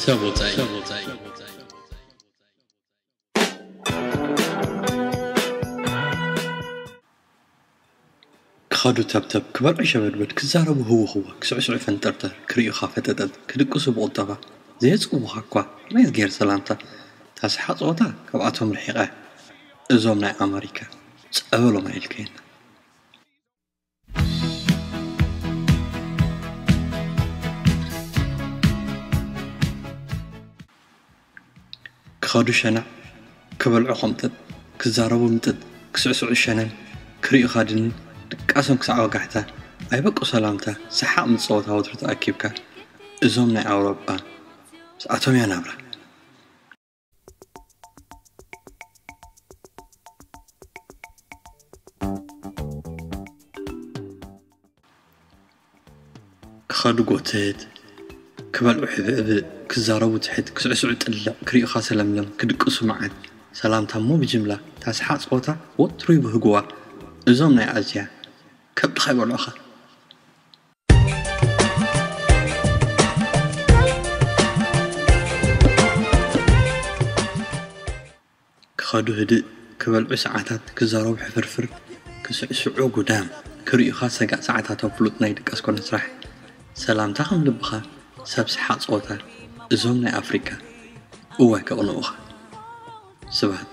ሸቦጣይ። ክኸዱ ተብተብ፣ ክበልዑ ሸበድበድ፣ ክዛረቡ ህውኽዋ፣ ክስዕስዑ ፈንጠርጠር፣ ክርእዩኻ ፈጠጠጥ፣ ክድቅሱ ብቑጠባ፣ ዘየጽውኻ እኳ ከመይ ገይር ሰላምታ፣ ታስሓ ጸወታ ካብኣቶም ርሒቐ፣ እዞም ናይ ኣመሪካ ጸበሎም ኣይልከየና። ክኸዱ ሸነዕ፣ ክበልዑ ኾምጥጥ፣ ክዛረቡ ምጥጥ፣ ክስዕስዑ ሸነን፣ ክርእዩኻ ድንን፣ ድቃሶም ክሳዕ ወጋሕታ፣ ኣይበቁ ሰላምታ፣ ሰሓቕ ምስ ጸወታ ወትሩ ተኣኪብካ፣ እዞም ናይ ኣውሮጳ ምስኣቶም እያ ናብራ። ክኸዱ ጎተት፣ ክበልዑ ሕብዕብእ፣ ክዛረቡ ትሕት፣ ክስዕስዑ ጥልቕ፣ ክርእዩኻ ሰለምለም፣ ክድቅሱ መዓት፣ ሰላምታ እሞ ብጅምላ፣ ታስሓ ጸወታ ወትሩ ይብህግዋ፣ እዞም ናይ ኣዝያ ከብድኻ ይበልዑኻ። ክኸዱ ህድእ፣ ክበልዑ ሰዓታት፣ ክዛረቡ ሕፍርፍር፣ ክስዕስዑ ጉዳም፣ ክርእዩኻ ሰጋእ ሰዓታቶም ፍሉጥ ናይ ድቃስ ኮነ ስራሕ። ሰላምታ ከም ልብኻ፣ ሰብ ሰሓቕ ጸወታ፣ እዞም ናይ ኣፍሪቃ እዋይ ከቕንኡኻ። ስብሃት።